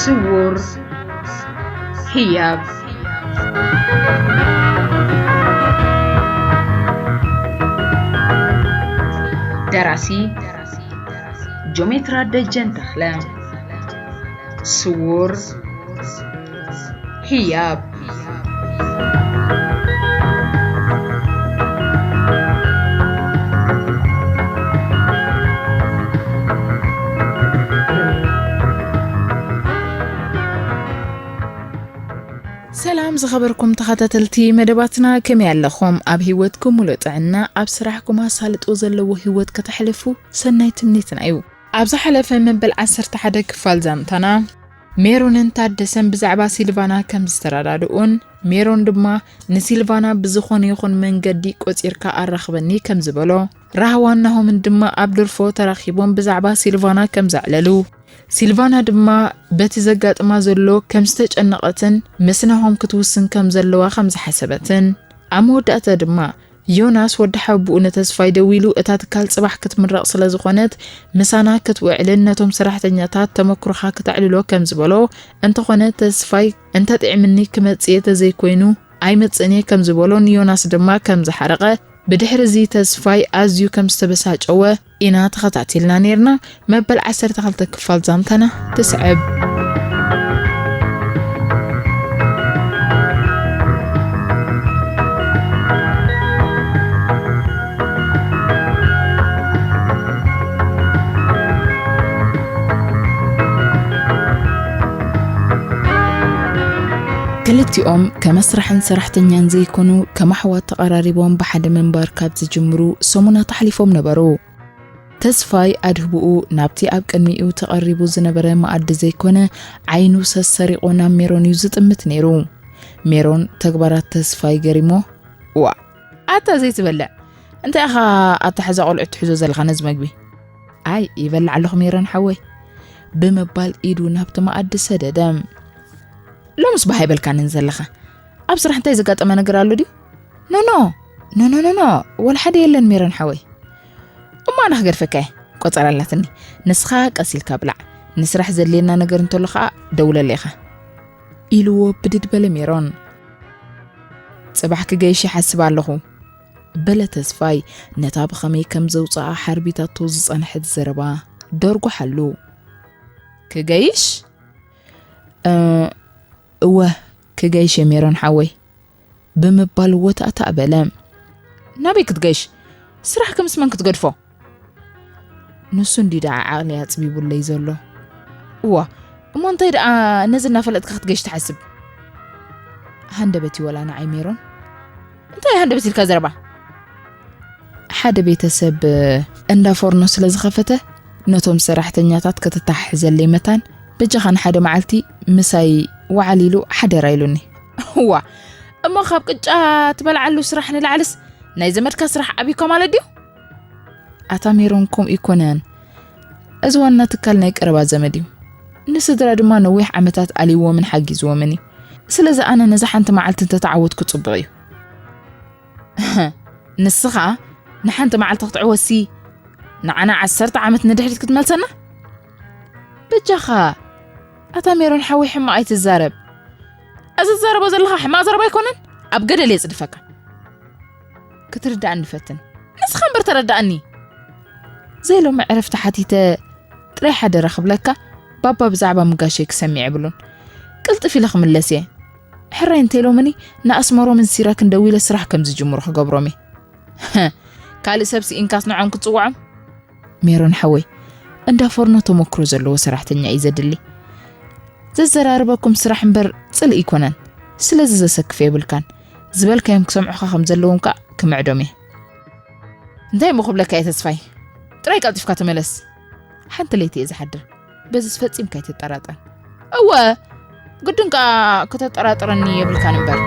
ስውር ህያብ። ደራሲ ጆሜትራ ደጀን ተኽለ። ስውር ህያብ። ሰላም ዝኸበርኩም ተኸታተልቲ መደባትና፣ ከመይ ኣለኹም? ኣብ ህይወትኩም ሙሉእ ጥዕና፣ ኣብ ስራሕኩም ኣሳልጦ ዘለዎ ህይወት ከተሕልፉ ሰናይ ትምኒትና እዩ። ኣብ ዝሓለፈ መበል ዓሰርተ ሓደ ክፋል ዛንታና፣ ሜሮንን ታደሰን ብዛዕባ ሲልቫና ከም ዝተረዳድኡን፣ ሜሮን ድማ ንሲልቫና ብዝኾነ ይኹን መንገዲ ቆጺርካ ኣራኽበኒ ከም ዝበሎ፣ ራህዋን ናሆምን ድማ ኣብ ድርፎ ተራኺቦም ብዛዕባ ሲልቫና ከም ዘዕለሉ፣ ሲልቫና ድማ በቲ ዘጋጥማ ዘሎ ከም ዝተጨነቐትን ምስ ናሆም ክትውስን ከም ዘለዋ ከም ዝሓሰበትን፣ ኣብ መወዳእታ ድማ ዮናስ ወዲ ሓቡኡ ንተስፋይ ደዊሉ እታ ትካል ጽባሕ ክትምረቕ ስለ ዝኾነት ምሳና ክትውዕልን ነቶም ሰራሕተኛታት ተመክሮኻ ክተዕልሎ ከም ዝበሎ፣ እንተኾነ ተስፋይ እንተጥዕምኒ ክመጽእ እየ፣ ተዘይኮይኑ ኣይመጽእን እየ ከም ዝበሎ፣ ንዮናስ ድማ ከም ዝሓረቐ፣ ብድሕሪ እዚ ተስፋይ ኣዝዩ ከም ዝተበሳጨወ ኢና ተኸታቲልና ነይርና። መበል ዓሰርተ ክልተ ክፋል ዛንታና ትስዕብ። ክልቲኦም ከመስራሕን ሰራሕተኛን ዘይኮኑ፣ ከም ኣሕዋት ተቐራሪቦም ብሓደ ምንባር ካብ ዝጅምሩ ሰሙናት ኣሕሊፎም ነበሩ። ተስፋይ ኣድህብኡ ናብቲ ኣብ ቅድሚኡ ተቐሪቡ ዝነበረ መኣዲ ዘይኮነ፣ ዓይኑ ሰሰሪቑ ናብ ሜሮን እዩ ዝጥምት ነይሩ። ሜሮን ተግባራት ተስፋይ ገሪሞ፣ "ዋእ፣ ኣታ ዘይትበልዕ፣ እንታይ ኢኻ ኣታ ሕዛ ቆልዑ ትሕዞ ዘለኻ ነዚ መግቢ?" "ኣይ፣ ይበልዕ ኣለኹ ሜሮን ሓወይ" ብምባል ኢዱ ናብቲ መኣዲ ሰደደ። "ሎምስ ባህ ኣይበልካንን ዘለኻ? ኣብ ስራሕ እንታይ ዘጋጠመ ነገር ኣሎ ድዩ?" "ኖ፣ ኖ፣ ኖ፣ ኖ፣ ኖ፣ ኖ፣ ወላ ሓደ የለን ሜሮን ሓወይ። እሞ ኣነ ክገድፈካ እየ፣ ቆጸራ ኣላትኒ። ንስኻ ቀስ ኢልካ ብላዕ። ንስራሕ ዘድልየና ነገር እንተሎ ኸኣ ደውለለይ ኢኻ" ኢልዎ ብድድ በለ ሜሮን። "ጽባሕ ክገይሽ ይሓስብ ኣለኹ" በለ ተስፋይ፣ ነታ ብኸመይ ከም ዘውጽኣ ሓርቢታቶ ዝጸንሐት ዘረባ ደርጒሓሉ። "ክገይሽ?" "እ፣ እወ፣ ክገይሽ እየ ሜሮን ሓወይ" ብምባል ወታእታእ በለ። "ናበይ ክትገይሽ? ስራሕኪ ምስ መን ክትገድፎ?" ንሱ እንዲ ደኣ ዓቕሊ ኣጽቢቡለይ ዘሎ። "እዋ፣ እሞ እንታይ ደኣ ነዚ እናፈለጥካ ክትገይሽ ትሓስብ?" "ሃንደበት እዩ ወላ ንዓይ ሜሮን?" "እንታይ ሃንደበት ኢልካ ዘረባ?" "ሓደ ቤተሰብ እንዳ ፎርኖ ስለ ዝኸፈተ፣ ነቶም ሰራሕተኛታት ከተተሓሕዘለይ መታን፣ በጃኻ ንሓደ መዓልቲ ምሳይ ወዓል ኢሉ ሓደራ ኢሉኒ።" "እዋ፣ እሞ ካብ ቅጫ ትበልዓሉ ስራሕ ንላዕልስ ናይ ዘመድካ ስራሕ ዓብዩካ ማለት ድዩ?" "ኣታ ሜሮን፣ ከምኡ ኣይኮነን። እዚ ዋና ትካል ናይ ቀረባ ዘመድ እዩ። ንስድራ ድማ ነዊሕ ዓመታት ኣልይዎምን ሓጊዝዎምን እዩ። ስለዚ ኣነ ነዛ ሓንቲ መዓልቲ እንተተዓወትኩ ጽቡቕ እዩ።" "ንስኻ ንሓንቲ መዓልቲ ክትዕወትሲ ንዓና ዓሰርተ ዓመት ንድሕሪት ክትመልሰና?" "በጃኻ ኣታ ሜሮን ሓወይ፣ ሕማቕ ኣይትዛረብ። እዚ ትዛረቦ ዘለኻ ሕማቕ ዘረባ ኣይኮነን፣ ኣብ ገደል እየ ጽድፈካ። ክትርዳእኒ ፈትን፣ ንስኻ እምበር ተረዳእኒ።" "ዘይ ሎሚ ዕረፍቲ ሓቲተ ጥራይ ሓደራ ክብለካ፣ ባባ ብዛዕባ ምጋሸይ ክሰምዕ የብሉን። ቅልጥፍ ኢለ ክምለስ እየ። ሕራይ እንተይሎምኒ ንኣስመሮምን ሲራክን ደዊለ ስራሕ ከም ዝጅምሩ ክገብሮም እየ።" "ካልእ ሰብ ስኢንካስ ንዖም ክትጽውዖም?" "ሜሮን ሓወይ፣ እንዳ ፎርኖ ተመክሮ ዘለዎ ሰራሕተኛ እዩ ዘድሊ። ዘዘራርበኩም ስራሕ እምበር ጽልኢ ኣይኮነን። ስለዚ ዘሰክፍ የብልካን። ዝበልካዮም ክሰምዑኻ ከም ዘለዎም ከኣ ክምዕዶም እየ።" "እንታይ እሞ ክብለካ እየ ተስፋይ? ጥራይ ቀልጢፍካ ተመለስ። ሓንቲ ለይቲ እየ ዝሓድር። በዚስ ፈጺምካ ኣይትጠራጠር።" "እወ፣ ግድን ከኣ ከተጠራጥረኒ የብልካን እምበር።"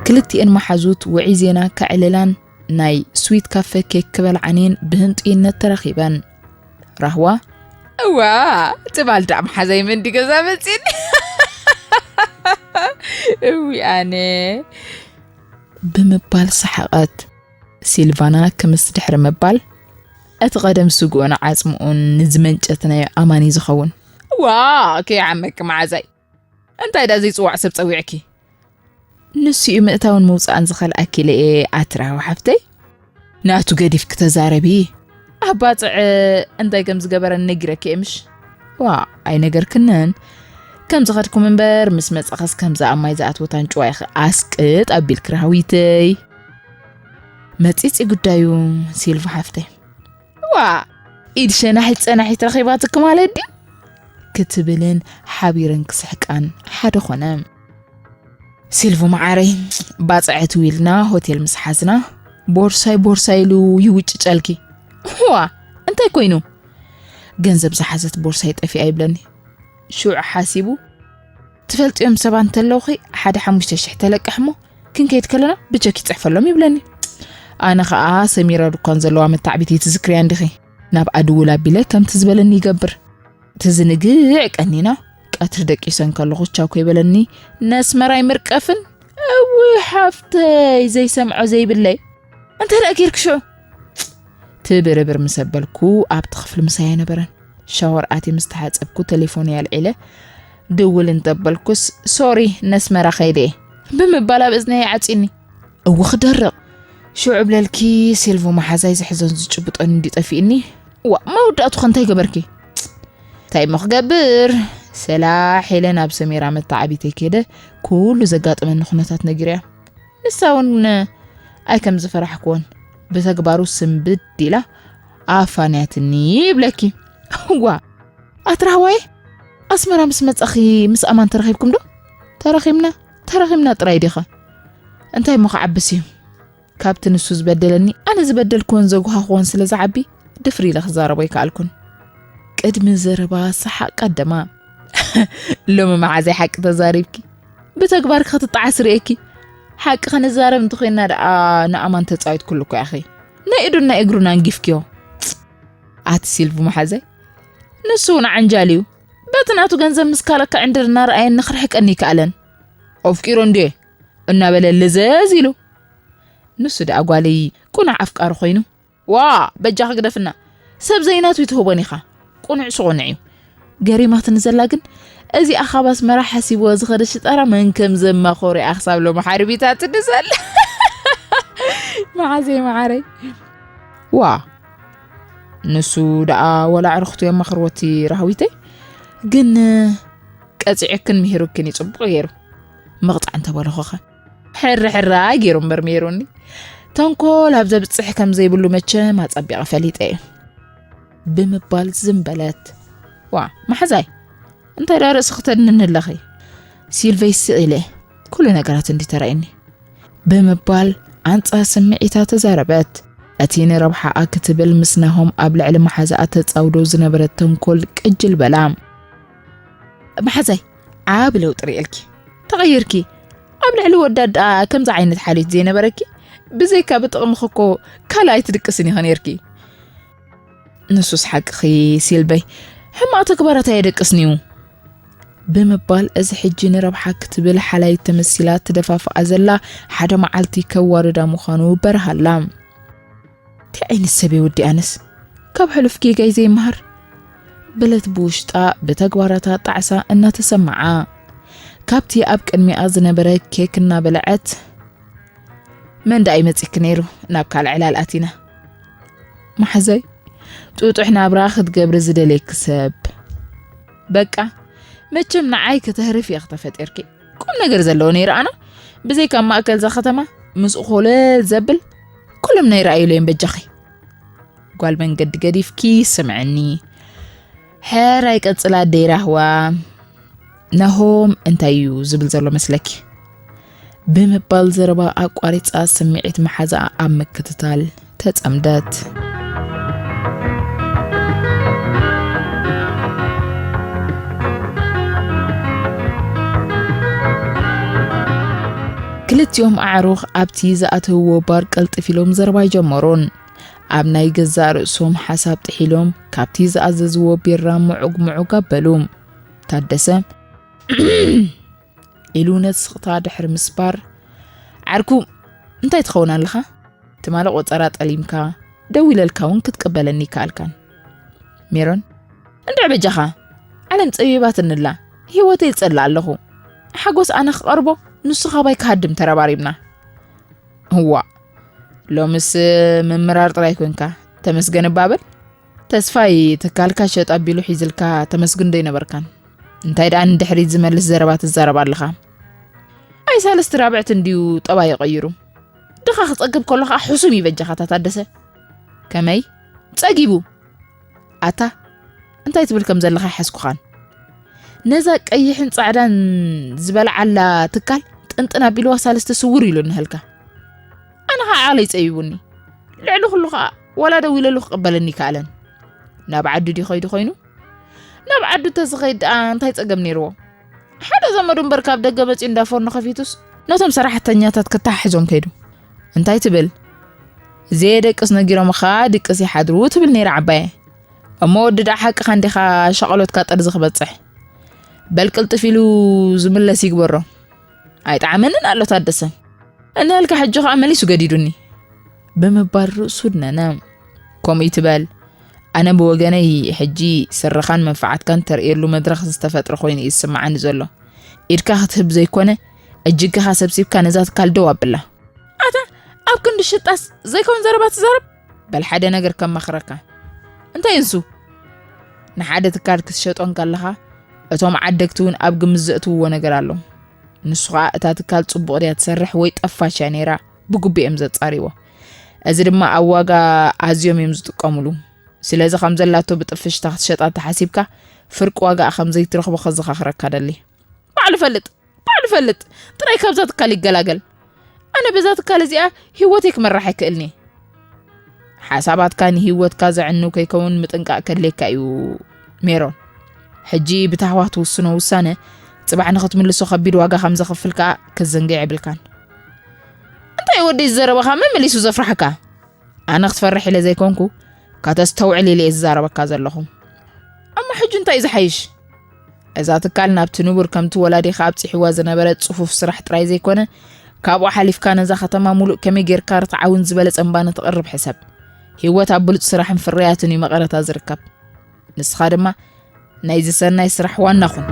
ክልቲኤን መሓዙት ውዑይ ዜና ከዕልላን ናይ ስዊት ካፈ ኬክ ክበልዓን እየን ብህንጡይነት ተራኺበን። ራህዋ፣ "እዋ፣ ትማል ደኣ መሓዛይ መንዲ ገዛ መጺኒ። እዊ ኣነ" ብምባል ሰሓቐት። ሲልቫና ክምስ ድሕሪ ምባል፣ እቲ ቐደም ስግኡን ዓጽምኡን ንዝመንጨትናዮ ኣማኒ ዝኸውን። ዋ፣ ከይዓመኪ መዓዛይ። እንታይ ዳ ዘይጽዋዕ ሰብ ጸዊዕኪ? ንሱ እዩ ምእታውን ምውጻእን ዝኸልኣኪ ኢለ እየ ኣትራዊ ሓፍተይ። ናቱ ገዲፍኪ ተዛረቢ። ኣባጽዕ እንታይ ከም ዝገበረኒ ነጊረኪ እየ ምሽ? ዋ፣ ኣይነገርክንን። ከም ዝኸድኩም እምበር ምስ መጻኸስ ከምዛ ኣብ ማይ ዝኣትወት ኣንጭዋ ኢኺ ኣስቅጥ ኣቢልኪ ራህዊተይ። መጺጺ ጉዳዩ ሲልቫ ሓፍተይ። ዋ፣ ኢድ ሸናሒት ጸናሒት ረኺባትኪ ማለት ድዩ? ክትብልን ሓቢረን ክስሕቃን ሓደ ኾነ። ሲልቮ መዓረይ፣ ባጽዕቲ ዊልና ሆቴል ምስ ሓዝና፣ ቦርሳይ ቦርሳይ ኢሉ ይውጭጨልኪ። ዋ፣ እንታይ ኮይኑ? ገንዘብ ዝሓዘት ቦርሳይ ጠፊኣ ይብለኒ። ሽዑ ሓሲቡ፣ ትፈልጥዮም ሰባት እንተለውኺ ሓደ ሓሙሽተ ሽሕ ተለቅሕ እሞ ክንከይድ ከለና ብቸክ ይጽሕፈሎም ይብለኒ። ኣነ ኸኣ ሰሚራ ድኳን ዘለዋ መታዕቢቲ ትዝክርያ እንዲኺ? ናብኣ ድውል ኣቢለ ከምቲ ዝበለኒ ይገብር። ትዝንግዕ ቀኒና፣ ቀትሪ ደቂሰ እንከለኹ ቻው ከይበለኒ ነስመራ ኣይምርቀፍን። እውይ ሓፍተይ፣ ዘይሰምዖ ዘይብለይ። እንታይ ደኣ ጌርኪ ሽዑ? ትብርብር ምስ ኣበልኩ ኣብቲ ክፍሊ ምሳይ ኣይነበረን። ሻወር ኣትየ ምስ ተሓጸብኩ ተሌፎነይ ኣልዒለ ድውል እንተበልኩስ፣ ሶሪ፣ ነስመራ ከይደ እየ ብምባል ኣብ እዝነይ ዓጺኒ። እወ ክደርቕ። ሽዑ ብለልኪ፣ ሴልቮ መሓዛይ ዝሕዞን ዝጭብጦን እንዲ ጠፊእኒ። ዋ፣ መወዳእቱ ከ እንታይ ገበርኪ? እንታይ እሞ ክገብር? ሰላሕ ኢለ ናብ ሰሜራ መተዓቢተይ ከይደ ኩሉ ዘጋጠመኒ ኩነታት ነጊረያ። ንሳ እውን ኣይ ከም ዝፈራሕክዎን ብተግባሩ ስንብድ ኢላ ኣፋንያትኒ ይብለኪ። ዋ፣ ኣትራህዋይ፣ ኣስመራ ምስ መጻኺ ምስ ኣማን ተራኺብኩም ዶ? ተራኺብና፣ ተራኺብና ጥራይ ዲኻ? እንታይ እሞ ክዓብስ እዩ? ካብቲ ንሱ ዝበደለኒ ኣነ ዝበደልክዎን ዘጉሃኽዎን ስለ ዝዓቢ ድፍር ኢለ ክዛረቦ ኣይከኣልኩን። ቅድሚ ዘረባ ሰሓቕ ቀደማ። ሎሚ መዓዘይ ሓቂ ተዛሪብኪ? ብተግባርኪ ክትጠዓስ ርእየኪ። ሓቂ ክንዛረብ እንተኾይንና ደኣ ንኣማን ተጻዊትኩሉ እኮ ኢኺ። ናይ ኢዱን ናይ እግሩን ኣንጊፍክዮ። ኣቲ ሲልቭ መሓዘይ፣ ንሱ እውን ዓንጃል እዩ። በቲ ናቱ ገንዘብ ምስ ካልእ ክዕንድር እናረኣየኒ ክርሕቀኒ ይከኣለን። ኣፍቂሮ እንድየ እናበለ ልዘዝ ኢሉ። ንሱ ደኣ ጓለይ ቁኑዕ ኣፍቃሪ ኮይኑ። ዋ፣ በጃኺ ግደፍና። ሰብ ዘይናቱ ይትህቦን ኢኻ። ቁኑዕ ስቑኑዕ እዩ። ገሪማትኒ ዘላ ግን፣ እዚ ኣኻብ ኣስመራ ሓሲብዎ ዝኸደ ሽጣራ መን ከም ዘማኾረ እያ ክሳብ ሎሚ ሓርቢታትኒ ዘላ። መዓዘይ መዓረይ። ዋ፣ ንሱ ደኣ ወላ ኣዕርኽቱ የማኽርዎ እቲ ራህዊተይ። ግን ቀጺዑክን ምሂሩክን እዩ ጽቡቕ ገይሩ። ምቕጻዕ እንተበልኹኸ? ሕሪ ሕራይ ገይሩ እምበር ምሂሩኒ። ተንኮል ኣብ ዘብጽሕ ከም ዘይብሉ መቸም ኣጸቢቐ ፈሊጠ እየ። ብምባል ዝም በለት። ዋ፣ መሓዛይ፣ እንታይ ደኣ ርእሲ ክተድንኒ ኣለኺ? ሲልቨይ ስቕ ኢለ፣ ኩሉ ነገራት እንዲ ተራእየኒ። ብምባል ኣንጻር ስምዒታ ተዛረበት። እቲ ንረብሓኣ ክትብል ምስ ናሆም ኣብ ልዕሊ መሓዛኣ ተጻውዶ ዝነበረት ተንኮል ቅጅል በላ። መሓዛይ፣ ዓቢ ለውጢ ርእየልኪ። ተቐይርኪ። ኣብ ልዕሊ ወዳ ደኣ ከምዚ ዓይነት ሓልዮት ዘይነበረኪ። ብዘይካ ብጥቕምኺ እኮ ካልእ ኣይትድቅስን ኢኺ ነይርኪ። ንሱስ ሓቅኺ ሲልበይ፣ ሕማቕ ተግባራት ኣየደቅስን'ዩ። ብምባል እዚ ሕጂ ንረብሓ ክትብል ሓላይት ተመሲላ ትደፋፍኣ ዘላ ሓደ መዓልቲ ከዋርዳ ምዃኑ በርሃላ። እንታይ ዓይነት ሰብ እየ ወዲ ኣነስ? ካብ ሕሉፍ ጌጋይ ዘይመሃር? በለት ብውሽጣ ብተግባራታ ጣዕሳ እናተሰምዓ። ካብቲ ኣብ ቅድሚኣ ዝነበረ ኬክ እናበልዐት፣ መን ደኣ ይመጺኪ ነይሩ ናብ ካልእ ዕላል ኣቲና? መሓዛይ፣ ጥጡሕ ናብራ ክትገብሪ ዝደልየኪ ሰብ። በቃ፣ መቸም ንዓይ ከተህርፍ ኢኺ ተፈጢርኪ። ቁም ነገር ዘለዎ ነይሩ ኣና። ብዘይካ ኣብ ማእከል እዛ ከተማ ምስኡ ኮለል ዘብል ኩሎም ናይ ረኣዩለዮም በጃኺ። ጓል መንገዲ ገዲፍኪ ስምዕኒ። ሕራይ ቀጽላ ኣደይ ራህዋ። ናሆም እንታይ እዩ ዝብል ዘሎ መስለኪ? ብምባል ዘረባ ኣቋሪጻ ስምዒት መሓዛኣ ኣብ ምክትታል ተጸምደት። ክልቲኦም ኣዕሩኽ ኣብቲ ዝኣተውዎ ባር ቀልጥፍ ኢሎም ዘረባ ጀመሩን። ኣብ ናይ ገዛእ ርእሶም ሓሳብ ጥሒሎም ካብቲ ዝኣዘዝዎ ቢራ ምዑግ ምዑግ ኣበሉ። ታደሰ ኢሉ ነቲ ስቕታ ድሕሪ ምስባር፣ ዓርኩ፣ እንታይ ትኸውን ኣለኻ? ትማሊ ቆጸራ ጠሊምካ ደዊለልካ እውን ክትቅበለኒ ይከኣልካን። ሜሮን፣ እንድዕ በጃኻ፣ ዓለም ጸቢባትንላ፣ ህይወተይ ይጸልእ ኣለኹ። ሓጎስ ኣነ ክቐርቦ፣ ንሱ ካባይ ክሃድም ተረባሪብና። እዋ፣ ሎምስ ምምራር ጥራይ ኮንካ፣ ተመስገን እባ በል። ተስፋይ፣ ትካልካ ሸጥ ኣቢሉ ሒዝልካ ተመስግን ዶ ኣይነበርካን? እንታይ ደኣ ንድሕሪት ዝመልስ ዘረባ ትዛረብ ኣለኻ? ኣይ ሳልስቲ ራብዕቲ እንድዩ ጠባይ ይቐይሩ። ድኻ ክጸግብ ከሎ ኸኣ ሕሱም እዩ በጃኻ ታደሰ። ከመይ? ጸጊቡ? ኣታ፣ እንታይ ትብል ከም ዘለኻ ኣይሓዝኩኻን። ነዛ ቀይሕን ጻዕዳን ዝበልዓላ ትካል ጥንጥን ኣቢልዋ ሳልስቲ ስውር ኢሉ እንሀልካ። ኣነ ኸዓ ዓቕለይ ጸቢቡኒ። ልዕሊ ኩሉ ኸዓ ዋላ ደው ኢለሉ ክቕበለኒ ይከኣለን። ናብ ዓዱ ድዩ ኸይዱ ኾይኑ? ናብ ዓዱ እንተዝኸይድ ደኣ እንታይ ጸገም ነይርዎ? ሓደ ዘመዱ እምበር ካብ ደገ መጺኡ እንዳ ፎርኖ ከፊቱስ ነቶም ሰራሕተኛታት ክተሓሕዞም ከይዱ። እንታይ ትብል? ዘየደቅስ ነጊሮምኻ ድቅስ ይሓድሩ ትብል ነይራ ዓባየ። እሞ ወዲ ደኣ ሓቅኻ እንዲኻ ሸቐሎትካ ጠርዚ ክበጽሕ። በል ቅልጥፍ ኢሉ ዝምለስ ይግበሮ። ኣይጠዓመንን ኣሎ ታደሰ። እንሀልካ ሕጂ ኸኣ መሊሱ ገዲዱኒ። ብምባል ርእሱ ድነነ። ከምኡ ይትበል። ኣነ ብወገነይ ሕጂ ስርኻን መንፍዓትካን ተርእየሉ መድረኽ ዝተፈጥረ ኮይኑ እዩ ዝስምዓኒ ዘሎ። ኢድካ ክትህብ ዘይኮነ፣ እጅግኻ ሰብሲብካ ነዛ ትካል ደው ኣብላ። ኣታ፣ ኣብ ክንዲ ሽጣስ ዘይከውን ዘረባ ትዛረብ? በል ሓደ ነገር ከማኽረካ። እንታይ እንሱ? ንሓደ ትካል ክትሸጦ እንከለኻ፣ እቶም ዓደግቲ እውን ኣብ ግምት ዘእትውዎ ነገር ኣሎ። ንሱ ኸኣ እታ ትካል ጽቡቕ ድያ ትሰርሕ ወይ ጠፋሽ እያ ነይራ፣ ብግቡእ እዮም ዘጻርይዎ። እዚ ድማ ኣብ ዋጋ ኣዝዮም እዮም ዝጥቀሙሉ። ስለዚ ከም ዘላቶ ብጥፍሽታ ክትሸጣ እንተሓሲብካ፣ ፍርቂ ዋጋኣ ከም ዘይትረኽቦ ከዘኻኽረካ ደሊ። ባዕሉ ፈልጥ፣ ባዕሉ ፈልጥ፣ ጥራይ ካብዛ ትካል ይገላገል። ኣነ በዛ ትካል እዚኣ ህይወተይ ክመራሕ ኣይክእልኒ። ሓሳባትካ ንህይወትካ ዘዕኑ ከይከውን ምጥንቃቕ ከድልየካ እዩ ሜሮን። ሕጂ ብታህዋኽ ትውስኖ ውሳነ፣ ጽባሕ ንኽትምልሶ ከቢድ ዋጋ ከም ዘኽፍል ከኣ ክትዝንግዕ የብልካን። እንታይ ወደይ ዝዘረበኻ መመሊሱ ዘፍርሓካ? ኣነ ክትፈርሕ ኢለ ዘይኮንኩ፣ ከተስተውዕል ኢለ እየ ዝዛረበካ ዘለኹ። እሞ ሕጂ እንታይ እዩ ዝሓይሽ? እዛ ትካል ናብቲ ንቡር ከምቲ ወላዲኻ ኣብጺሕዋ ዝነበረ ጽፉፍ ስራሕ ጥራይ ዘይኮነ፣ ካብኡ ሓሊፍካ ነዛ ከተማ ሙሉእ ከመይ ጌርካ ርትዓውን ዝበለጸ እምባነ ተቕርብ ሕሰብ። ህይወት ኣብ ብሉጽ ስራሕን ፍርያትን እዩ መቐረታ ዝርከብ። ንስኻ ድማ ናይዚ ሰናይ ስራሕ ዋና ኩን።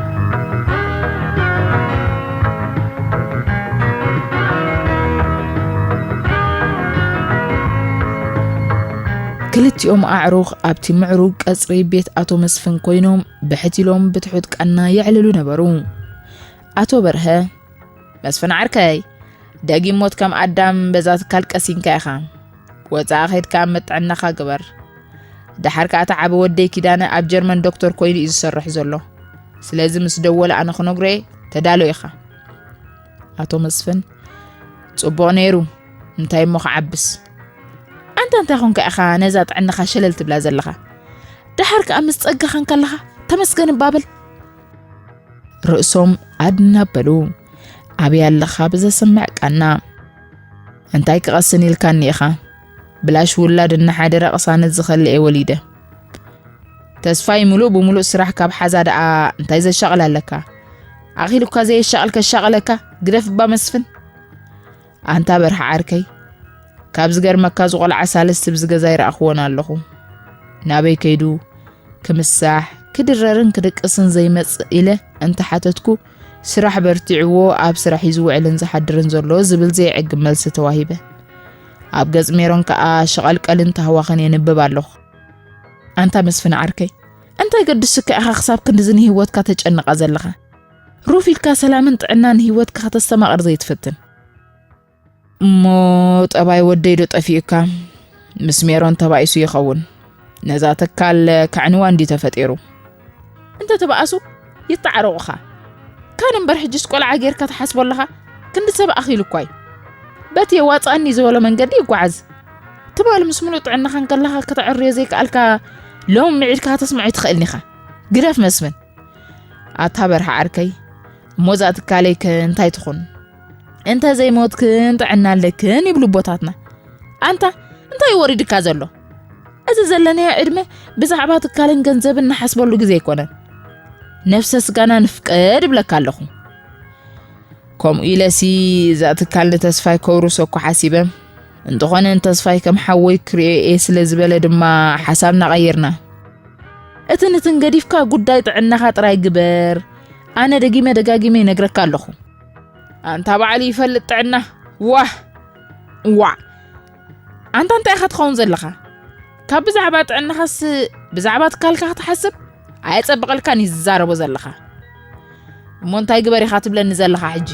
ክልቲኦም ኣዕሩኽ ኣብቲ ምዕሩግ ቀጽሪ ቤት ኣቶ መስፍን ኮይኖም ብሕት ኢሎም ብትሑት ቃና የዕልሉ ነበሩ። ኣቶ በርሀ፣ መስፍን ዓርከይ፣ ደጊም ሞት ከም ኣዳም በዛ ትካል ቀሲንካ ኢኻ። ወጻኢ ኸይድካ ኣብ መጥዕናኻ ግበር። ደሓር ከኣ እቲ ዓቢ ወደይ ኪዳነ ኣብ ጀርመን ዶክተር ኮይኑ እዩ ዝሰርሕ ዘሎ። ስለዚ ምስ ደወለ ኣነ ክነግሮ እየ፣ ተዳሎ ኢኻ። ኣቶ መስፍን፣ ጽቡቕ ነይሩ፣ እንታይ እሞ ክዓብስ። ኣንታ እንታይ ኾንካ ኢኻ ነዛ ጥዕናኻ ሸለል ትብላ ዘለኻ? ደሓር ከኣ ምስ ጸጋኻ እንከለኻ ተመስገን እባ በል። ርእሶም ኣድናበሉ። ኣበይ ኣለኻ ብዘስምዕ ቃና። እንታይ ክቐስን ኢልካኒ ኢኻ? ብላሽ ውላድ እናሓደረ ቅሳነት ዝኸልእ እየ ወሊደ። ተስፋይ ምሉእ ብምሉእ ስራሕ ካብ ሓዛ ደኣ እንታይ ዘሻቕል ኣለካ? ኣኺሉካ ዘየሻቕል ከሻቕለካ ግደፍ እባ መስፍን። ኣንታ በርሃ ዓርከይ፣ ካብ ዝገርመካ ዝቖልዓ ሳልስቲ ብዚ ገዛ ይረኣኽዎን ኣለኹ። ናበይ ከይዱ ክምሳሕ፣ ክድረርን ክድቅስን ዘይመጽእ ኢለ እንተሓተትኩ፣ ስራሕ በርቲዕዎ ኣብ ስራሕ እዩ ዝውዕልን ዝሓድርን ዘሎ ዝብል ዘይዕግብ መልሲ ተዋሂበ። ኣብ ገጽ ሜሮን ከኣ ሸቐልቀልን ታህዋኽን የንብብ ኣለኹ። ኣንታ መስፍን ዓርከይ፣ እንታይ ገድስካ ኢኻ ክሳብ ክንድዚ ንህይወትካ ተጨንቓ ዘለኻ? ሩፍ ኢልካ ሰላምን ጥዕናን ህይወትካ ከተስተማቕር ዘይትፍትን? እሞ ጠባይ ወደይ ዶ ጠፊኡካ? ምስ ሜሮን ተባኢሱ ይኸውን። ነዛ ትካል ከዕንዋ እንዲ ተፈጢሩ። እንተ ተባኣሱ ይተዓረቑኻ። ካን እምበር ሕጅስ ቆልዓ ጌርካ ትሓስቦ ኣለኻ? ክንዲ ሰብ ኣኺሉ እኳ እዩ። በቲ የዋጽኣኒ ዝበሎ መንገዲ ይጓዓዝ። ትማሊ ምስ ምሉእ ጥዕናኻ እንከለኻ ከተዕርዮ ዘይከኣልካ ሎም ምዒድካ ከተስምዖ ኣይትኽእልን ኢኻ። ግደፍ መስፍን። ኣታ በርሃ ዓርከይ፣ እሞ እዛ ትካለይ ከ እንታይ ትኹን? እንተ ዘይሞትክን ጥዕና ኣለክን ይብሉ ኣቦታትና። ኣንታ እንታይ እዩ ወሪድካ ዘሎ? እዚ ዘለናዮ ዕድመ ብዛዕባ ትካልን ገንዘብን ንሓስበሉ ግዜ ኣይኮነን። ነፍሰ ስጋና ንፍቀድ እብለካ ኣለኹ። ከምኡ ኢለሲ እዛ ትካል ንተስፋይ ከውርሶ እኮ ሓሲበ። እንተኾነ ንተስፋይ ከም ሓወይ ክሪኦ እየ ስለ ዝበለ ድማ ሓሳብና ቀይርና። እቲ ንትን ገዲፍካ ጉዳይ ጥዕናኻ ጥራይ ግበር። ኣነ ደጊመ ደጋጊመ ይነግረካ ኣለኹ። ኣንታ ባዕሉ ይፈልጥ ጥዕና። ዋህ! ዋዕ! ኣንታ እንታይ ኢኻ ትኸውን ዘለኻ? ካብ ብዛዕባ ጥዕናኻስ ብዛዕባ ትካልካ ክትሓስብ ኣየጸብቐልካን እዩ ዝዛረቦ ዘለኻ። እሞ እንታይ ግበር ኢኻ ትብለኒ ዘለኻ ሕጂ?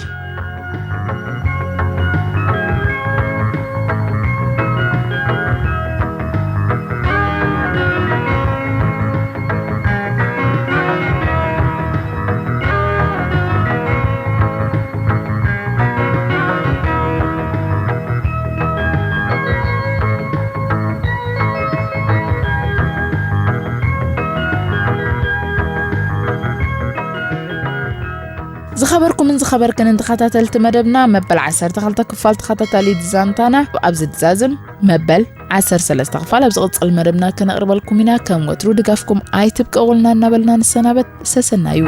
ዝኸበርኩምን ዝኸበርክንን ተኸታተልቲ መደብና፣ መበል ዓሰርተ ክልተ ክፋል ተኸታታሊት ዛንታና ኣብዚ ትዛዝም። መበል ዓሰርተ ሰለስተ ክፋል ኣብ ዝቕጽል መደብና ከነቕርበልኩም ኢና። ከም ወትሩ ድጋፍኩም ኣይትብቀቑልና እናበልና ንሰናበት። ሰሰናዩ።